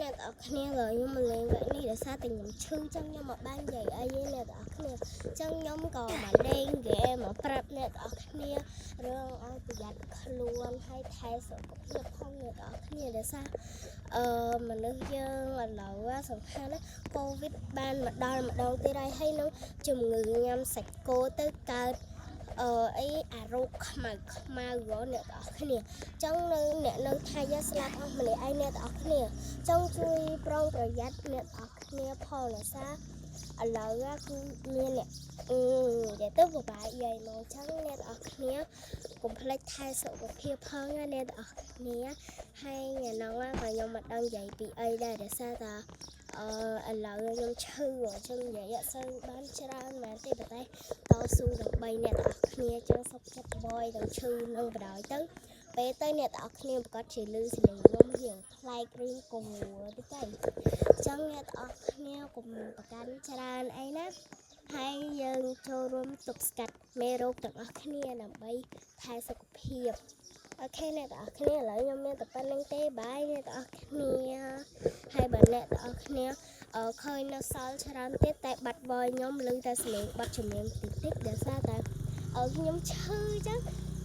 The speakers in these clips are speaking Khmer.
អ្នកទាំងអស់គ្នា។ឡើយខ្ញុំមកលេងវគ្គនេះដោយសារតែខ្ញុំឈឺចឹងខ្ញុំមកបាននិយាយអីទេអ្នកទាំងអស់គ្នាចឹងខ្ញុំក៏មកលេងហ្គេមមកប្រាប់អ្នកទាំងអស់គ្នារឿងឲ្យប្រយ័ត្នខ្លួនហើយថែសុខភាពផងអ្នកទាំងអស់គ្នាដោយសារមនុស្សយើងឥឡូវសំខាន់ណាកូវីដបានមកដល់ម្ដងទៀតហើយហើយនឹងជំងឺញ៉ាំសាច់គោទៅកើតអីអារោគខ្មៅខ្មៅហ៎អ្នកទាំងអស់គ្នាចឹងនៅអ្នកនៅថៃស្លាប់អស់ម្នាក់ឯងអ្នកទាំងអស់គ្នាចង់ជួយប្រុងប្រយ័ត្នអ្នកទាំងអស់គ្នាផងដោយសារឥឡូវគឺមានអ្នកនិយាយទៅពិបាកយាយមកចឹងអ្នកទាំងអស់គ្នាកុំភ្លេចថែសុខភាពផងណាអ្នកទាំងអស់គ្នាហើយថ្ងៃហ្នឹងក៏ខ្ញុំមិនដឹងនិយាយពីអីដែរដោយសារតែឥឡូវខ្ញុំឈឺអញ្ចឹងនិយាយអត់សូវបានច្រើនមែនទេប៉ុន្តែតស៊ូដើម្បីអ្នកទាំងអស់គ្នាចឹងសុខចិត្តបយទាំងឈឺនឹងបដ ாய் ទៅពេលទៅអ្នកទាំងអស់គ្នាប្រកាសជាលឺសំឡេងខ្ញុំរៀងប្លែករៀងគួរតិចទៅអញ្ចឹងអ្នកទាំងអស់គ្នាកុំប្រកាន់ច្រើនអីណាហើយយើងចូលរួមទប់ស្កាត់មេរោគទាំងអស់គ្នាដើម្បីថែសុខភាព។ OK អ្នកទាំងអស់គ្នាឥឡូវខ្ញុំមានតែប៉ុណ្្នឹងទេbye អ្នកទាំងអស់គ្នាហើយបើអ្នកទាំងអស់គ្នាឃើញនៅសល់ច្រើនទៀតតែបាត់បយខ្ញុំឮតែសំឡេងបាត់ចម្រៀងតិចតិចដោយសារតែខ្ញុំឈឺចឹង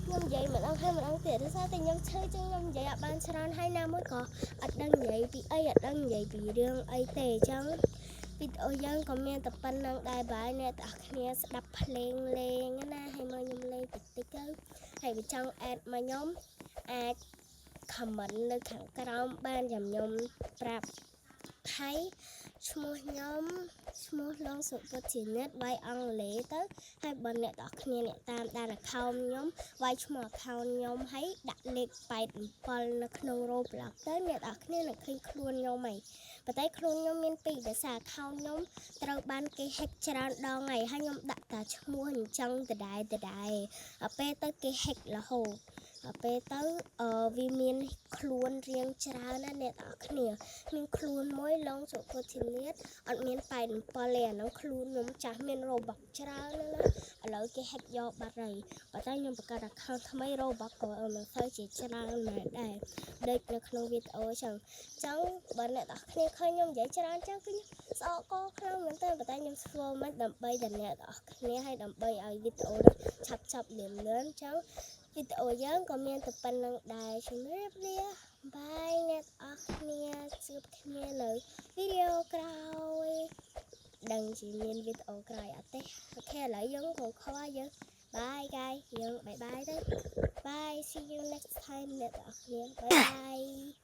ខ្ញុំនិយាយម្ដងហើយម្ដងទៀតដោយសារតែខ្ញុំឈឺចឹងខ្ញុំនិយាយអត់បានច្រើនហើយណាមួយក៏អត់ដឹងនិយាយពីអីអត់ដឹងនិយាយពីរឿងអីទេចឹងវីដេអូយើងក៏មានតែប៉ុណ្្នឹងដែរ bye អ្នកទាំងអស់គ្នាស្ដាប់ភ្លេងលេងណាហើយមកខ្ញុំលេងតិចតិចទៅហើយបើចង់ add មកខ្ញុំអាច comment នៅខាងក្រោមបានចាំខ្ញុំប្រាប់ហើយឈ្មោះខ្ញុំឈ្មោះលងសុពុទ្ធជានិតវាយអង់គ្លេសទៅហើយបើអ្នកទាំងអស់គ្នាអ្នកតាមដាន account ខ្ញុំវាយឈ្មោះ account ខ្ញុំហើយដាក់លេខ87នៅក្នុង Roblox ទៅអ្នកទាំងអស់គ្នានឹងឃើញខ្លួនខ្ញុំហើយប៉ុន្តែខ្លួនខ្ញុំមានពីរដោយសារ account ខ្ញុំត្រូវបានគេ hack ច្រើនដងហើយហើយខ្ញុំដាក់តែឈ្មោះអញ្ចឹងដដែលដដែលដល់ពេលទៅគេ hack រហូតដល់ពេលទៅវាមានខ្លួនរៀងច្រើនណាស់អ្នកទាំងអស់គ្នាមានខ្លួនមួយឡងសុពុទ្ធធានាតអត់មាន87ទេអាហ្នឹងខ្លួនខ្ញុំចាស់មាន Robux ច្រើនណាស់ណាឥឡូវគេ hack យកបាត់ហើយប៉ុន្តែខ្ញុំបង្កើត account ថ្មី Robux ក៏មិនសូវជាច្រើនមែនដែរដូចនៅក្នុងវីដេអូចឹងចឹងបើអ្នកទាំងអស់គ្នាឃើញខ្ញុំនិយាយច្រើនចឹងគឺខ្ញុំស្អកកខ្លាំងមែនតើប៉ុន្តែខ្ញុំធ្វើមិនដើម្បីតែអ្នកទាំងអស់គ្នាហើយដើម្បីឲ្យវីដេអូនេះឆាប់ឆាប់លឿនលឿនចឹងវីដេអូយើងក៏មានតែប៉ុណ្្នឹងដែរជម្រាបលា bye អ្នកទាំងអស់គ្នាជួបគ្នានៅវីដេអូក្រោយដឹងជាមានវីដេអូក្រោយអត់ទេOK ឥឡូវយើងក៏ខកយើង bye guys យើង bye bye ទៅ bye, see you next time អ្នកទាំងអស់គ្នា bye bye.